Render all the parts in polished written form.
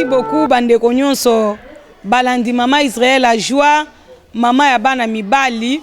Merci beaucoup bandeko nyonso balandi mama Israël la joie, mama ya bana mibali,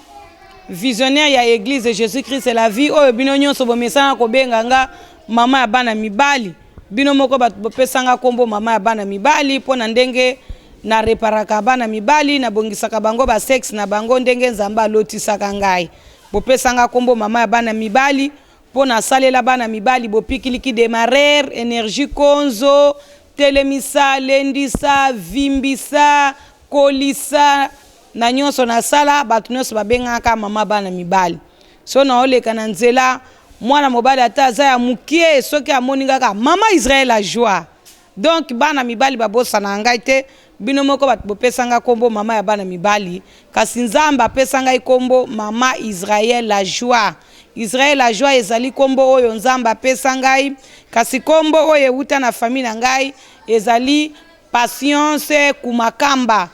visionnaire ya église Jésus Christ la vie oyo bino nyonso bomesana kobenga nga mama ya bana mibali. Bino moko bato bopesanga kombo mama ya bana mibali mpo na ndenge na reparaka bana mibali, nabongisaka bango ba sexe na bango ndenge Nzambe alotisaka ngai. Bopesanga kombo mama ya bana mibali mpo nasalela bana mibali bopikiliki demarrer, energie konzo, telemisa, lendisa, vimbisa, kolisa na nyonso nasala. Bato nyonso babengaka mama bana mibali. So naoleka na nzela, mwana mobali ata aza ya mokie, soki amoni kaka mama Israël la joie. Donc bana mibali babosana ngai te. Bino moko bato bopesa nga kombo mama ya bana mibali, kasi Nzambe apesa ngai kombo mama Israël la joie. Israël la joie ezali kombo oyo Nzambe apesa ngai, kasi kombo oyo ewuta na famille na ngai ezali Patience Kumakamba.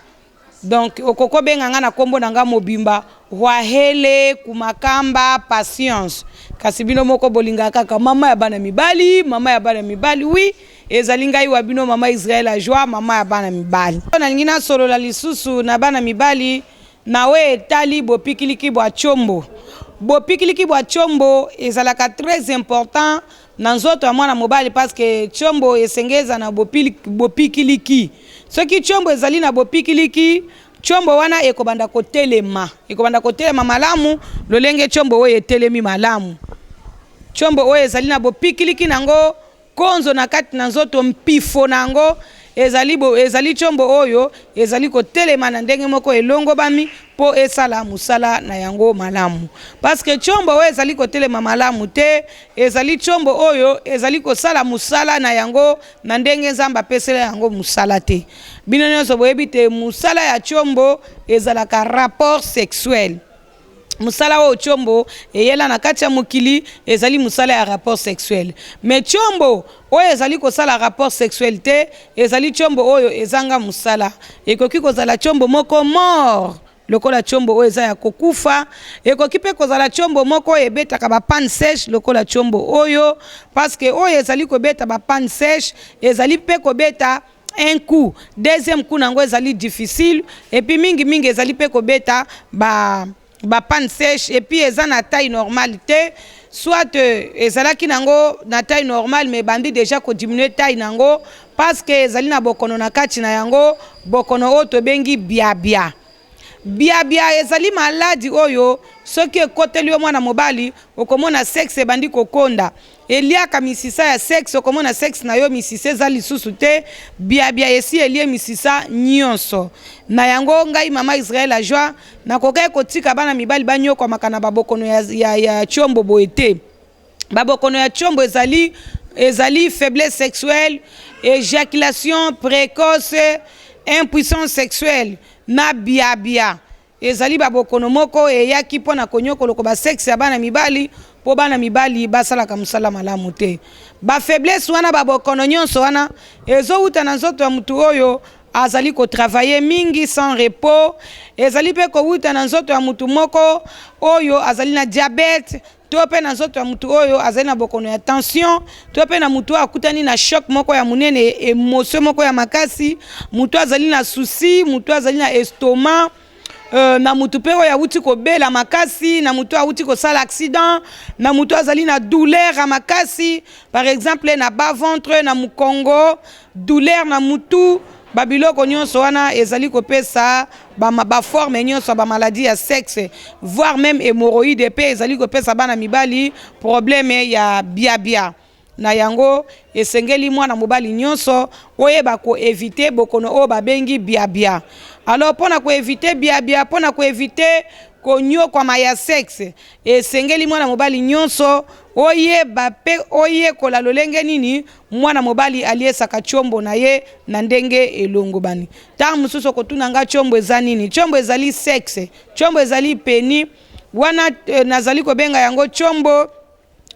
Donc okoki kobenga nga na kombo na nga mobimba Wahele Kumakamba Patience, kasi bino moko bolingaka kaka mama ya bana mibali, mama ya bana mibali. Oui, ezali ngai wa bino mama Israël la joie, mama ya bana mibali. Nalingi nasolola lisusu na bana mibali na oyo etali bopikiliki bwa tshombo. Bopikiliki bwa tshombo ezalaka très important na nzoto ya mwana mobali, parce que tshombo esengeli eza na bopikiliki. Soki tshombo ezali na bopikiliki, tshombo wana ekobanda kotelema, ekobanda kotelema malamu lolenge tshombo oyo etelemi malamu. Tshombo oyo ezali na bopikiliki nango konzo na kati na nzoto, mpifo na yango ezali, ezali tshombo oyo ezali kotelema na ndenge moko elongobami mpo esala mosala na yango malamu. Parce que tshombo oyo ezali kotelema malamu te, ezali tshombo oyo ezali kosala mosala na yango na ndenge Nzambe apesela yango mosala te. Bino nyonso boyebi te mosala ya tshombo ezalaka rapport sexuel. Mosala oyo tshombo eyela na kati ya mokili ezali mosala ya rapport sexuel. Mais tshombo oyo ezali kosala rapport sexuel te, ezali tshombo oyo ezanga mosala. Ekoki kozala tshombo moko mort, lokola tshombo oyo eza ya kokufa. Ekoki mpe kozala tshombo moko oyo ebetaka ba panne sèche lokola tshombo oyo, parce que oyo ezali kobeta ba panne sèche ezali mpe kobeta un coup, deuxième coup nango ezali difficile, et puis mingi mingi ezali mpe kobeta ba panne sèche, et puis eza na taille normale te, soit ezalaki nango na taille normale mais ebandi déjà kodiminuer taille nango, parce que ezali na bokono na kati na yango, bokono oyo tobengi biabia. Biabia ezali maladi oyo soki ekoteli yo mwana mobali, okomona sexe ebandi kokonda, eliaka misisa ya sexe, okomona sexe na yo misisa eza lisusu te, biabia esi elie misisa nyonso. Na yango ngai mama Israël la joie nakokaki kotika bana mibali banyokwamaka na babokono ya tshombo boye te. Babokono ya tshombo ezali faiblesse sexuelle, éjaculation précoce, impuissance sexuelle na biabia. Ezali babokono moko eyaki mpona konyokoloko basexe ya bana mibali, mpo bana mibali basalaka mosala malamu te. Bafaiblesse wana, babokono nyonso wana ezowuta na nzoto ya motu oyo azali kotravailler mingi sans repos. Ezali mpe kowuta na nzoto ya motu moko oyo azali na diabète, to mpe na nzoto ya motu oyo azali na bokono ya tension, to mpe na motu oyo akutani na choc moko ya monene, émotion moko ya makasi, motu azali na souci, motu azali na estomac, na motu mpe oyo awuti kobela makasi, na motu awuti kosala accident, na motu azali na douleur ya makasi, par exemple na bas ventre, na mokongo, douleur na mutu. Babiloko nyonso wana ezali kopesa baforme nyonso ya bamaladi ya sexe, voire même hémorroïde mpe ezali kopesa bana mibali problème ya biabia. Na yango esengeli mwana mobali nyonso oyeba koéviter bokono oyo babengi biabia. Alors mpona koéviter biabia, mpona koéviter konyokwama ya sexe, esengeli mwana mobali nyonso oyeba mpe oyekola lolenge nini mwana mobali aliesaka tshombo na ye na ndenge elongobani. Ntango mosusu okotuna nga tshombo eza nini. Tshombo ezali sexe, tshombo ezali pénis wana, nazali kobenga yango tshombo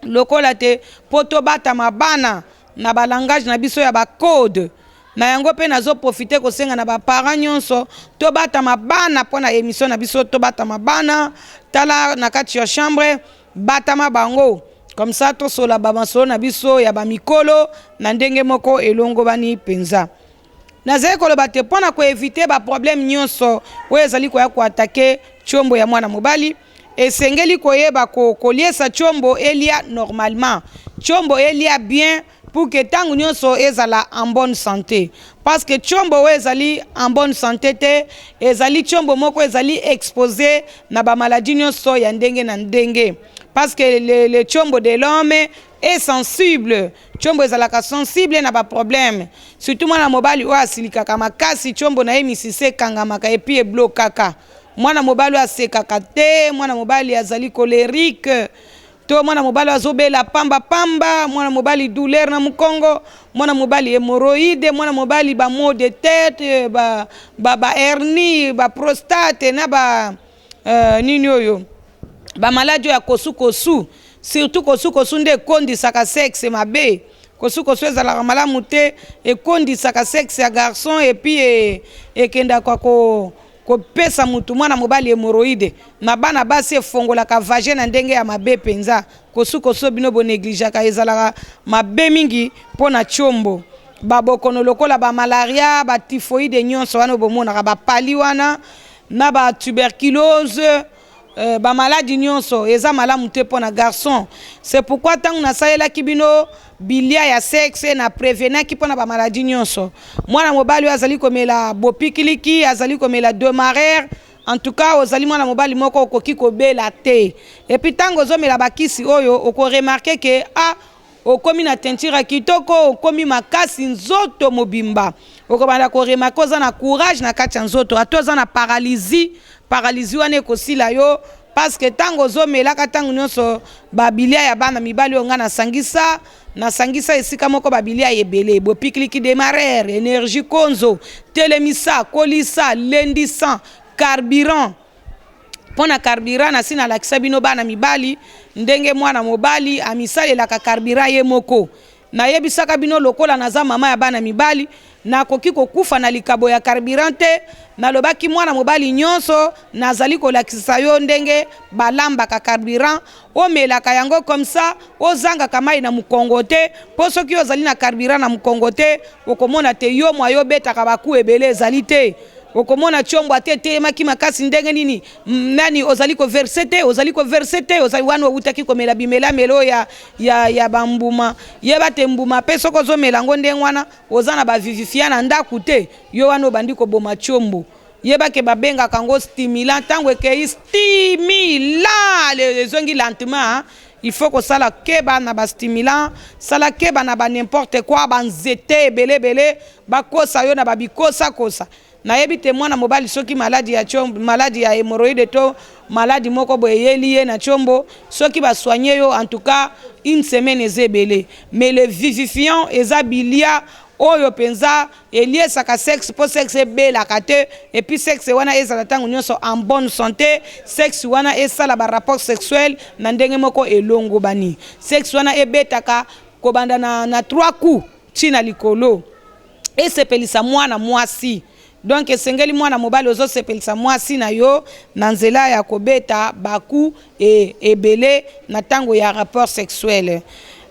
lokola te mpo tobatama bana na balangage na biso ya bacode. Na yango mpe nazoprofiter kosenga na baparent nyonso tobatama bana mpo na émission na biso Tobatama Bana. Tala na kati ya chambre, batama bango, comme ça tosola bamasolo na biso ya bamikolo na ndenge moko elongobani mpenza. Nazali koloba te mpo na ko eviter ba problèmes nionso oyo ezali koya ko attaquer tshombo ya mwana mobali, esengeli koyeba ko koliesa tshombo elia normalement, tshombo elia bien pour que tango nionso ezala en bonne sante. Parce que tshombo oyo ezali en bonne sante te, ezali tshombo moko ezali exposer na ba maladies nionso ya ndenge na ndenge. Parce que le tshombo de l'homme est sensible. Tshombo ezalaka sensible na ba problèmes. Surtout mwana mobali oyo asilikaka makasi, tshombo na ye misisa ekangamaka et puis eblokaka. Mwana mobali oyo asekaka te, mwana mobali azali colerique, to mwana mobali oyo azobela pamba pamba, mwana mobali douleur na mukongo, mwana mobali hemorroïde, mwana mobali ba maux de tete, ba ba ba hernie, ba prostate na ba nini oyo ba maladi oyo ya kosu kosu, surtout kosu kosu nde ekondisaka sexe mabe. Kosu kosu ezalaka malamu te, ekondisaka sexe ya garçon et puis ekendaka ko kopesa mutu mwana mobali hemorroïde. Na bana basi efongolaka vagin na ndenge ya mabe penza. Kosu kosu bino bo negligeaka ezalaka mabe mingi mpo na tshombo. Ba bokono lokola ba malaria, ba typhoïde nyonso wana bomonaka ba pali wana na ba tuberculose, ba maladi nyonso eza malamu te mpo na garçon. C'est pourquoi tango nasalelaki bino bilia ya sexe na prevenaki mpo na ba maladi nyonso. Mwana mobali oyo azali komela bopikiliki, azali komela demarer, en tout cas ozali mwana mobali moko okoki kobela te. Et puis tango ozomela bakisi oyo oko remarquer que ah okomi na teinture ya kitoko, okomi makasi nzoto mobimba. Okobanda ko remarquer oza na courage na kati ya nzoto, ata oza na paralysie, paralysie wana ekosila yo parce que tango ozomelaka tango nyonso ba bilia ya bana mibali oyo nga nasangisa, nasangisa esika moko ba bilia ebele, bopikiliki demarrer, energie konzo, telemisa, kolisa, lendisa, carburant. Mpo na carburant nasi nalakisa bino bana mibali ndenge mwana mobali amisalelaka carburant ye moko. Nayebisaka bino lokola naza mama ya bana mibali nakoki kokufa na likabo ya carburant te. Nalobaki mwana mobali nyonso nazali kolakisa yo ndenge balambaka carburant, omelaka yango comme ça ozangaka mayi na mokongo te, mpo soki ozali na carburant na mokongo te okomona te yo mwa yo obetaka ba coups ebele ezali te. Okomona tshombo ata etelemaki makasi ndenge nini, nani ozali ko verser te, ozali ko verser te, ozali wana owutaki komela bimelamela oyo ya, ya, ya ba mbuma. Yeba te mbuma pe soki ozomela yango ndenge wana, oza na ba vivifiant na ndaku te, yo wana obandi koboma tshombo. Yeba ke babengaka yango stimulant, tango ekeyi stimulant, ezongi lentement. Il faut kosala keba na ba stimulant, sala keba na ba n'importe quoi, ba nzete ebele ebele, bakosa yo na ba bikosa kosa. Nayebi te mwana mobali soki maladi ya tshombo, maladi ya hemorroïde to maladi moko boye eyeli ye na tshombo, soki ba soigner yo en tout cas une semaine eza ebele. Mais le vivifiant eza bilia oyo penza eliesaka sexe po sexe ebelaka te, et puis sexe wana ezala tango nionso en bonne sante, sexe wana esala ba rapport sexuel na ndenge moko elongobani. Sexe wana ebetaka kobanda na, na 3 coups ti na likolo, esepelisa mwana mwasi. Donc esengeli mwana mobali ozosepelisa mwasi na yo na nzela ya kobeta ba coups e, ebele na tango ya rapport sexuel.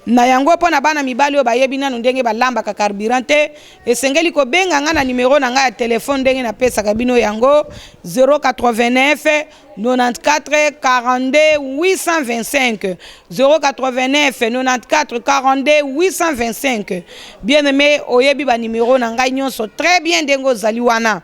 Na yango mpo na bana mibali oyo bayebi nanu ndenge balambaka carburant te, esengeli kobenga nga na numero na nga ya telephone ndenge napesaka bino yango, 089 94 42 825, 089 94 42 825. Bien aime, oyebi ba numero na ngai nyonso très bien ndenge ozali wana.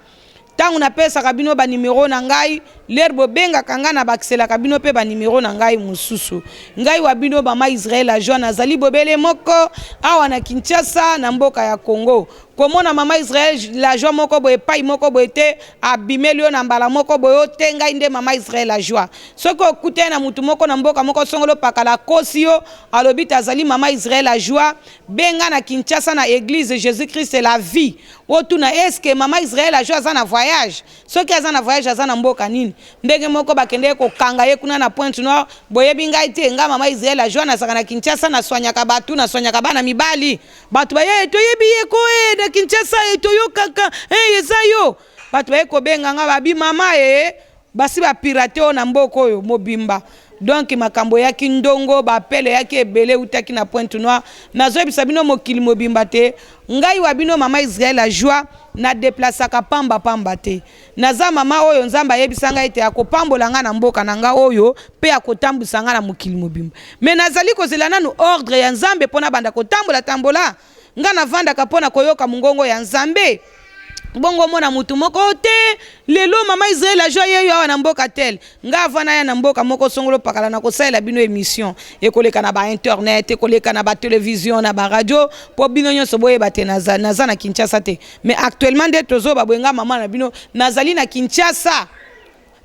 Tango napesaka bino ba numero na ngai, l'heure bobengaka ngai nabakiselaka bino pe ba numero na ngai mosusu. Ngai wa bino mama Israël Ajoie nazali bobele moko awa na Kinshasa na mboka ya Congo. Komona mama Israël Lajoie moko boye epai moko boye te abimeli yo na mbala moko boye o te ngai nde mama Israël Lajoie. Soki okutani na mutu moko na mboka moko songolo pakala akosi yo alobi te azali mama Israël Lajoie, benga na Kinshasa na eglise Jesus Christ la vie otuna est ce que mama Israël Lajoie aza na voyage? Soki aza na voyage aza na mboka nini? Ndenge moko bakendeki kokanga ye kuna na Pointe Noire, boyebi ngai te, ngai mama Israël Lajoie nazalaka na Kinshasa na soignaka batu, na soignaka bana mibali. Bato baye eh, toyebi ye ko eh, na Kinshasa eh, toyokaka eh, eza yo. Bato baye kobenga nga babi mama eh, basi ba pirate oyo na mboka oyo mobimba. Donc makambo eyaki ndongo, baappels eyaki ebele eutaki na Pointe Noire. Nazoyebisa bino mokili mobimba te, ngai wa bino mama Israel la Joie, nadeplasaka pamba pamba te. Naza mama oyo Nzambe ayebisa ngai ete akopambola ngai na mboka na ngai oyo mpe akotambwisa ngai na mokili mobimba. Me nazali kozela nanu ordre ya Nzambe mpo nabanda kotambola tambola. Ngai navandaka mpo na koyoka mongongo ya Nzambe. Bongo omona mutu moko te lelo mama Israel azwa ye yo awa na mboka tel. Nga avant naya na mboka moko songolo pakala na kosalela bino émission, ekoleka na ba internet, ekoleka na ba télévision, na ba radio, po bino nyonso boyeba te naza, naza na Kinshasa te. Mais actuellement nde tozoba boye, nga mama na bino nazali na Kinshasa.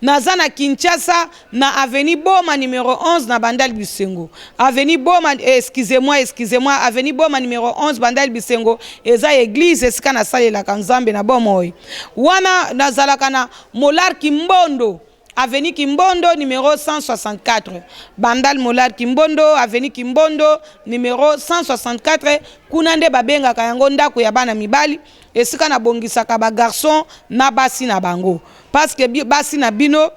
Naza na Kinshasa na avenue Boma numéro 11 na Bandal Bisengo. Avenue Boma, eh, excusez-moi, excusez-moi, avenue Boma numéro 11 Bandal Bisengo eza église esika nasalelaka Nzambe na bomoi. Wana nazalaka na Molar Kimbondo, avenue Kimbondo numéro 164. Bandal Molar Kimbondo, avenue Kimbondo numéro 164, kuna nde babengaka yango ndako ya bana mibali, esika nabongisaka ba garçon na basi na bango. Parce que basi na bino,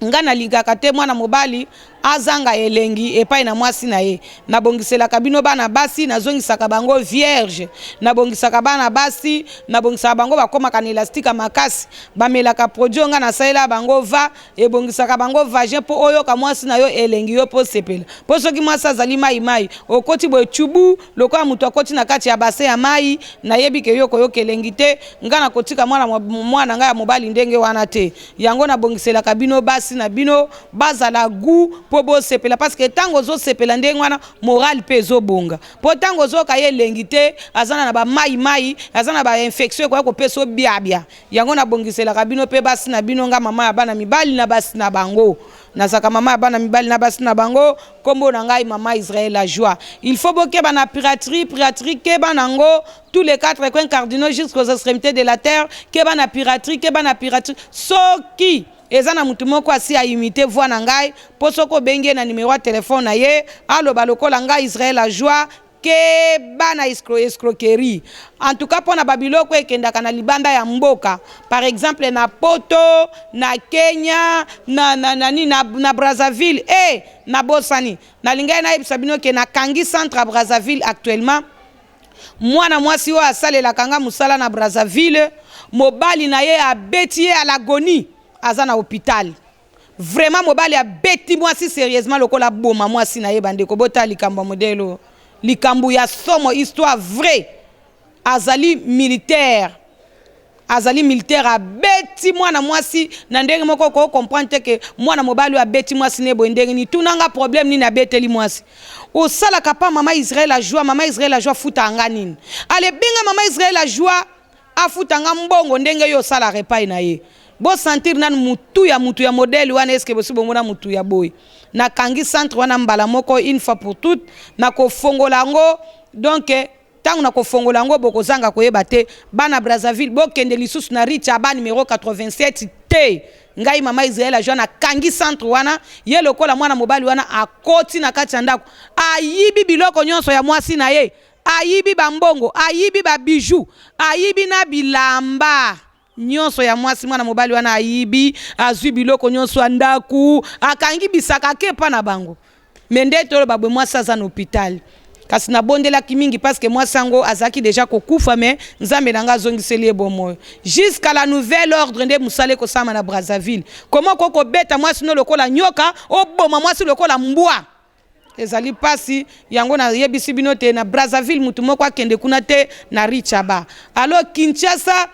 nga nalingaka te mwana mobali azanga elengi epai na mwasi na ye. Nabongiselaka bino bana basi, nazongisaka bango vierge. Nabongisaka bana basi, nabongisaka bango bakomaka na élastique ya makasi, bamelaka produit nga nasalela bango va ebongisaka bango vagin mpo oyoka mwasi na yo elengi, yo mpo sepela. Mpo soki mwasi azali mai mai, okoti boye cubu lokola moto akoti na kati ya bassin ya mai, nayebi ke yo koyoka elengi te. Nga nakotika mwana mwana ngai ya mobali ndenge wana te. Yango nabongiselaka bino basi na bino bazala gu mpo bosepela, parce que ntango ozosepela ndenge wana, moral mpe ezobonga. Mpo ntango ozoyoka ye elengi te, aza na bamai mai, aza na bainfection ekoya kopesa obiabia. Yango nabongiselaka bino mpe basi na bino. Nga mama ya bana mibali na basi na bango, nazalaka mama ya bana mibali na basi na bango. Nkombo na ngai mama Israel la Joie. Il faut bokeba na piraterie. Piraterie, keba nango. Tous les quatre coins cardinaux jusqu'aux extrémités de la terre, keba na piraterie, keba na piraterie. Soki eza na mutu moko asi aimite voix na ngai, mpo soki obengi ye na numero ya telefone na ye, aloba lokola ngai Israel la Joie, keba na escroquerie. En tout cas, mpona babiloko ekendaka na libanda ya mboka, par exemple na Poto, na Kenya, na, na, na, na Brazzaville, e nabosani, nalingai nayebisa bino ke nakangi centre ya Brazzaville actuellement. Mwana mwasi oyo asalelaka nga mosala na Brazzaville, mobali na ye abeti ye à l'agonie, aza na hôpital. Vraiment, mobali abeti mwasi sérieusement lokola aboma mwasi na ye. Bandeko, botala likambo ya modele oyo, likambo ya somo, histoire vrai. Azali militaire, azali militaire, abeti mwana mwasi na ndenge moko okocomprendre te ke mwana mobali oyo abeti mwasi ne boye ndenge nini. Tunanga problème nini abeteli mwasi. Osalaka pa mama Israel Ajoie, mama Israel Ajoie afuta nga nini? Ale, benga mama Israel Ajoie afuta nga mbongo ndenge yo osalaka epai na ye. Bosentir nanu mutu ya mutu ya modele wana. Eske bosi bomona mutu ya boye? Nakangi centre wana mbala moko, une fois pour toutes, nakofongola yango. Donc ntango nakofongola yango, bokozanga koyeba te. Bana Brazzaville, bokende lisusu na rue Aba numéro 87 te. Ngai mama Israel Ajoie nakangi centre wana. Ye lokola mwana mobali wana akoti na kati ya ndako, ayibi biloko nyonso ya mwasi na ye, ayibi bambongo, ayibi babijoux, ayibi na bilamba nyonso ya mwasi. Mwana mobali wana ayibi, azwi biloko nyonso ya ndako, akangi bisaka ke epa na bango. Me nde toloba boye, mwasi aza na hôpital. Kasi nabondelaki mingi parce que mwasi yango azalaki déjà kokufa, me Nzambe na ngai azongiseli ye bomoi. Jusqu'à la nouvelle ordre nde mosala ekosalama na Brazzaville. Koma okoki kobeta mwasi no lokola nyoka, oboma mwasi lokola mbwa, ezali mpasi. Yango nayebisi bino te, na Brazzaville mutu moko akende kuna te, na rue Aba. Alors Kinshasa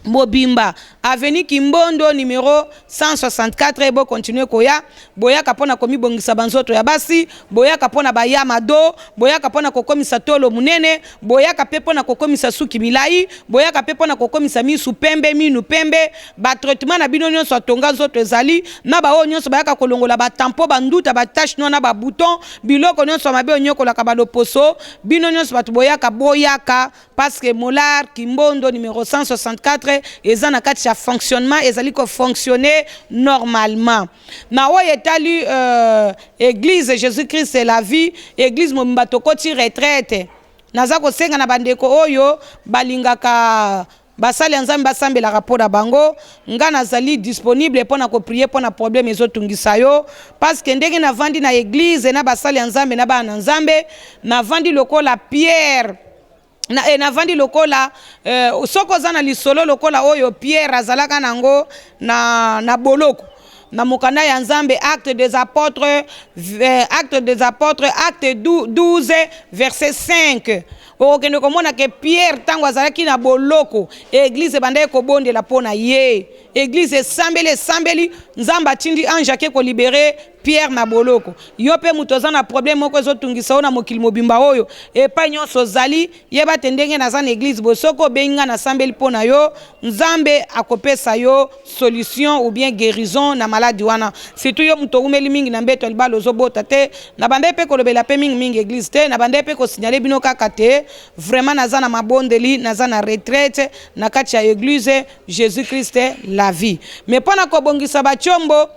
mobimba, avenue Kimbondo numéro 164, bokontinue koya. Boyaka mpona komibongisa banzoto ya basi, boyaka mpona bayamado, boyaka mpona kokomisa tolo monene, boyaka mpe mpona kokomisa suki milai, boyaka mpe mpona kokomisa misu pembe, minu pembe. Batraitement na bino nyonso atonga nzoto ezali na baoyo nyonso bayaka kolongola batampon, banduta, batache noire na babouton, biloko nyonso ya mabe onyokolaka baloposo. Bino nyonso bato boyaka, boyaka, parce que Molar Kimbondo numéro 164 eza na kati ya fonctionnement, ezali kofonctionner normalement. Na oyo etali église Jésus Christ c'est la vie, église mobimba tokoti retraite. Naza kosenga na bandeko oyo balingaka Basali ya Nzambe basambelaka mpo na bango. Nga nazali disponible mpo na ko prier mpo na problème ezotungisa yo, parce que ndenge navandi na eglise na basali ya Nzambe na bana na Nzambe, navandi lokola Pierre na, eh, navandi lokola eh, soki oza na lisolo lokola oyo Pierre azalaka nango na, na boloko na mokanda ya Nzambe, Actes des Apôtres, eh, Actes des Apôtres, acte 12 verset 5, okokende komona ke Pierre ntango azalaki na boloko, eglise ebandaki kobondela mpo na ye. Eglise esambeli, esambeli, Nzambe atindi ange ake kolibere Pierre na boloko. Yo mpe moto oza na problème moko ezotungisa yo na mokili mobimba oyo, epai nyonso ozali, yeba te ndenge naza na eglise boye, soki obengi ngai nasambeli mpo na yo, Nzambe akopesa yo solution ou bien guérison na maladi wana. Surtout yo moto owumeli mingi na mbeto ya libala, ozobota te. Nabandaki mpe kolobela mpe mingi mingi eglise te, nabandaki mpe kosignale bino kaka te vraiment naza na mabondeli, naza na retraite na kati ya eglise Jésus Christ la vie. Mais mpo na kobongisa batiombo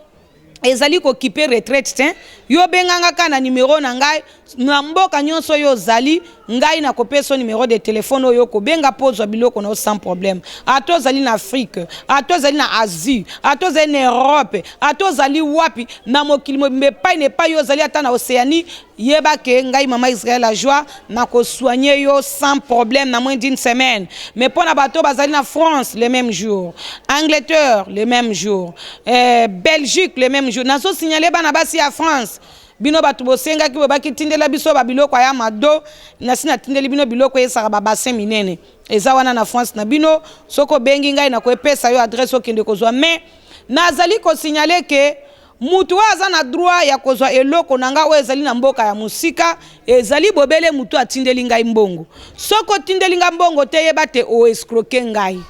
ezali kokipe retraite te. Yo benganga kaka na numero na ngai na mboka nyonso oyo ozali, ngai nakopesa yo numero de telefone oyo okobenga mpo ozwa biloko na yo sans problème. Ata ozali na Afrique, ata ozali na Asie, ata ozali na Europe, ata ozali wapi na mokili mobimba, epai na epai yo ozali, ata na Océanie, yeba ke ngai Mama Israël la Joie nakosoigne yo sans problème na moins d'une semaine. Mais mpo na bato bazali na France, le même jour, Angleterre, le même jour, Belgique, le même jour. Nazosignale bana basi ya France, bino bato bosengaki, bobaki tindela biso babiloko ya mado, nasi natindeli bino biloko eyesaka babassin minene, eza wana na France na bino. Soki obengi ngai, nakoepesa yo adresse, okende kozwa. Mais nazali kosignale ke mutu oyo aza na droit ya kozwa eloko na ngai oyo ezali na mboka ya mosika ezali bobele mutu atindeli ngai mbongo. Soki otindeli ngai mbongo te, yeba te oescroquer ngai,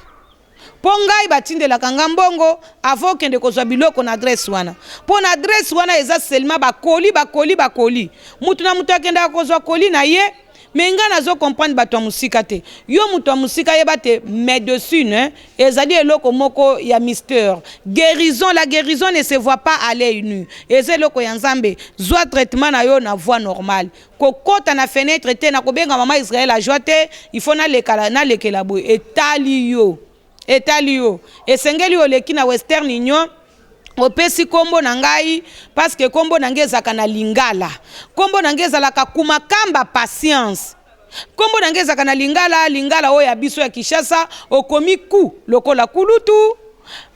mpo ngai batindelaka nga mbongo avant okende kozwa biloko na adresse wana, mpo na adresse wana eza seulement bakoli, bakoli, bakoli. Mutu na mutu akendaka kozwa koli na ye. Mais ngai nazo comprendre bato ya mosika te. Yo moto ya mosika, yeba te médecine ezali eloko moko ya mystère. Guérison, la guérison ne se voit pas à l'œil nu, eza eloko ya Nzambe. Zwa traitement na yo na voie normale, kokɔta na fenêtre te. Na kobenga Mama Israel azwa te, il faut nalekala, nalekela boye. Etali yo, etali yo. Esengeli oleki na Western Union, opesi nkombo na ngai, parce que nkombo na ngai ezalaka na lingala. Nkombo na ngai ezalaka Kumakamba Patience. Nkombo na ngai ezalaka na lingala, lingala oyo ya biso ya Kinshasa. Okomi ku lokola kulutu,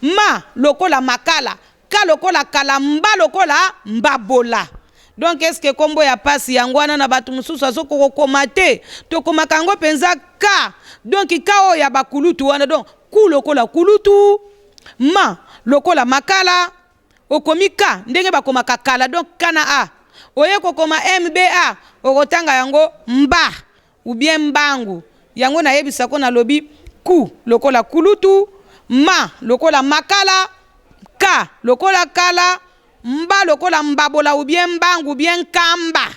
ma lokola makala, ka lokola kala, mba lokola mbabola. Donc est-ce nkombo ya pasi yango wana na bato mosusu azokokokoma te? Tokomaka yango mpenza ka, donc ka oyo ya bakulutu wana. Donc ku lokola kulutu, ma lokola makala, okomi ka ndenge bakomaka kala, donc ka na a. Oye kokoma mba, okotanga yango mba ou bien mbangu. Yango nayebisako, nalobi ku lokola kulutu, ma lokola makala, ka lokola kala, mba lokola mbabola ou bien mbangu ou bien nkamba.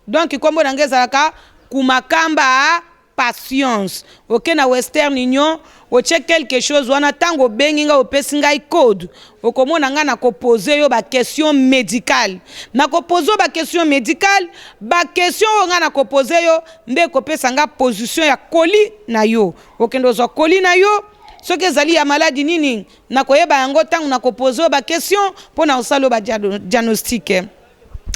Donc nkombo na ngai ezalaka Kumakamba Patience. Oke na Western Union, otie quelque chose wana. Ntango obengi ngai, opesi ngai code, okomona ngai nakopose yo baquestion médicale. Nakopose yo baquestion médicale, baquestion oyo ngai nakopose yo nde ekopesa ngai position ya koli na yo. Okende ozwa koli na yo, soki ezali ya maladi nini, nakoyeba yango ntango nakopose yo baquestion mpo na kosala yo badiagnostic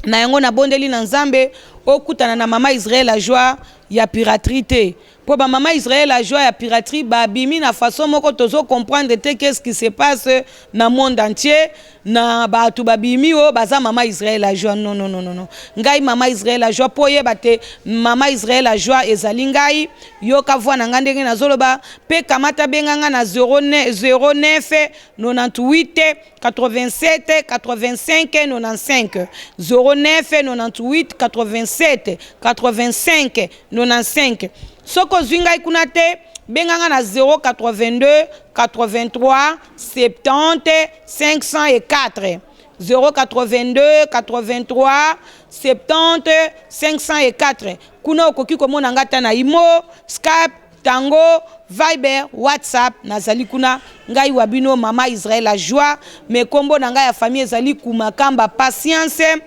na yango. Nabondeli na Nzambe okutana na Mama Israel la Joie ya piraterie te, mpo bamama Israel la Joie ya piraterie babimi na façon moko tozocomprendre te qu'est-ce qui se passe na monde entier. Na bato babimi oyo baza Mama Israel la Joie, non, non, non, non. Ngai Mama Israel la Joie, mpo oyeba te Mama Israel la Joie ezali ngai, yoka voix na ngai ndenge nazoloba mpe kamata, benga ngai na 09 98 87 85 95, 09 98 87 85 95. Soki ozwi ngai kuna te, benga ngai na 082 83 70 504, 082 83 70 504. Kuna okoki komona ngai ata na Imo, Skype, Tango, Viber, WhatsApp, nazali kuna. Ngai wa bino Mama Israel la Joie, mais nkombo na ngai ya famille ezali Kumakamba Patience.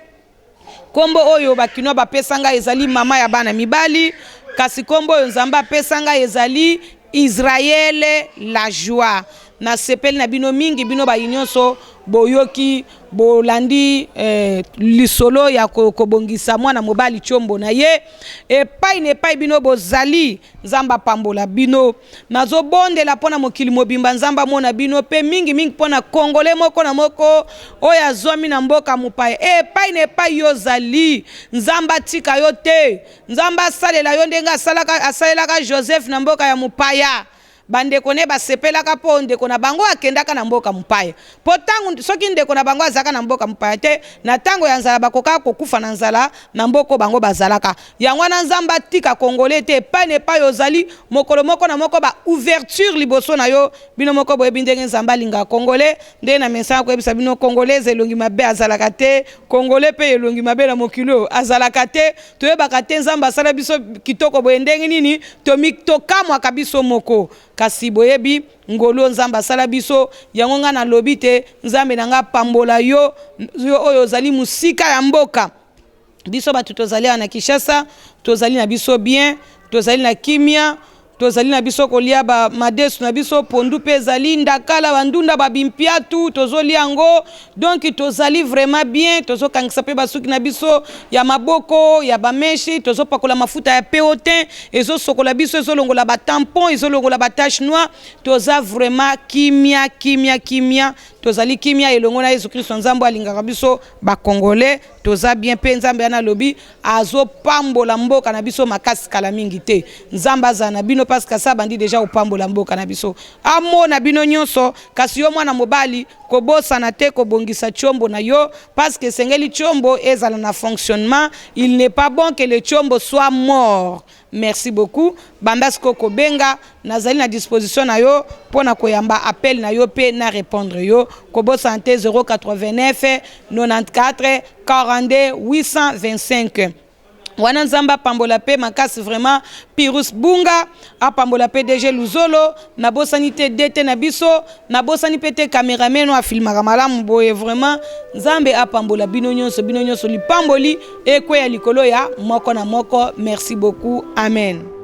Nkombo oyo bakinois bapesa ngai ezali mama ya bana mibali, kasi nkombo oyo Nzambe apesa ngai ezali Israël la joie. Nasepeli na bino mingi, bino bayi nyonso boyoki bolandi eh, lisolo ya kobongisa mwana mobali tshombo na ye epai na epai bino bozali. Nzambe apambola bino. Nazobondela mpo na mokili mobimba, Nzambe amona bino, mpe mingi mingi mpo na Congolais moko na moko oyo azwami na mboka mopaya. Epai na epai yo ozali, Nzambe atika yo te. Nzambe asalela yo ndenge asalaka, asalelaka Joseph na mboka ya mopaya. Bandeko ne basepelaka mpo ndeko na bango akendaka na mboka mopaya. Mpo tango, soki ndeko na bango azalaka na mboka mopaya te, na tango ya nzala bakokaka kokufa na nzala na mboka oyo bango bazalaka. Yango wana Nzambe atika Congolais te, epai na epai ozali, mokolo moko na moko ba ouverture liboso na yo. Bino moko boyebi ndenge Nzambe alingaka Congolais, ndenge na mesana koyebisa bino Congolais elongi mabe azalaka te, Congolais pe elongi mabe na mokili oyo azalaka te. Toyebaka te Nzambe asala biso kitoko boye ndenge nini, tomi tokamwaka biso moko. Kasi boyebi ngolu oyo Nzambe asala biso, yango ngai nalobi te Nzambe na ngai apambola yo, yo oyo ozali mosika ya mboka. Biso bato tozali awa na Kinshasa, tozali na biso bien, tozali na kimia, tozali na biso kolia ba madesu na biso, pondu pe ezali, ndakala, ba ndunda, ba bimpiatu, tozolia yango. Donc tozali vraiment bien, tozokangisa pe basuki na biso ya maboko, ya ba meshi, tozopakola mafuta ya peotin, ezosokola biso, ezolongola ba tampon, ezolongola ba tache noire. Toza vraiment kimia, kimia, kimia. Tozali kimia elongo na Yesu Kristo, Nzambe alingaka biso ba Congolais. Toza bien pe Nzambe wana alobi azopambola mboka na biso makasi kala mingi te. Nzambe azala na bino parce que asi abandi dejà kopambola mboka na biso. Amona bino nyonso, kasi yo mwana mobali kobosana te kobongisa tshombo na yo parce que esengeli tshombo ezala na fonctionnement, il n'est pas bon que le tshombo soit mort. Merci beaucoup. Banda sikoyo kobenga, nazali na disposition na yo mpo na koyamba appel na yo mpe na repondre yo. Kobosana te 089 94 42 825. Wana Nzambe apambola mpe makasi vraiment Pirus Bunga, apambola mpe DG Luzolo, nabosani te DT na biso, nabosani mpe te cameraman oyo afilmaka malamu boye vraiment. Nzambe apambola bino nyonso, bino nyonso lipamboli ekweya likolo ya moko na moko. Merci beaucoup. Amen.